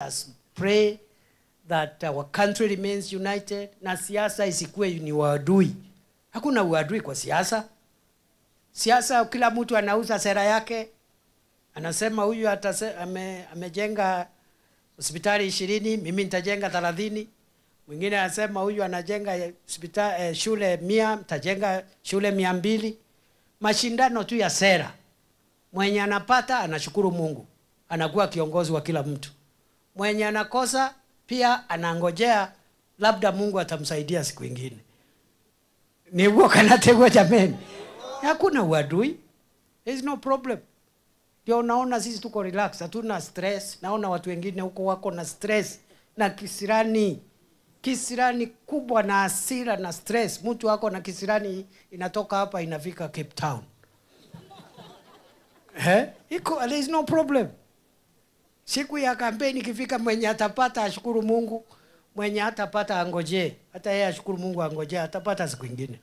Us pray that our country remains united na siasa isikuwe ni uadui. Hakuna uadui kwa siasa. Siasa kila mtu anauza sera yake, anasema huyu amejenga hospitali 20, mimi nitajenga 30. Mwingine anasema huyu anajenga hospitali, shule 100, nitajenga shule 200. Mashindano tu ya sera. Mwenye anapata anashukuru Mungu, anakuwa kiongozi wa kila mtu. Mwenye anakosa pia anangojea labda Mungu atamsaidia siku ingine. Ni huo kanategwa jameni. Hakuna uadui. There is no problem. Ndio unaona sisi tuko relax, hatuna stress. Naona watu wengine huko wako na stress na kisirani. Kisirani kubwa na hasira na stress. Mtu wako na kisirani inatoka hapa inafika Cape Town. Iko, there is no problem. Siku ya kampeni ikifika, mwenye atapata ashukuru Mungu, mwenye atapata angojee. Hata yeye ashukuru Mungu angojee, atapata siku ingine.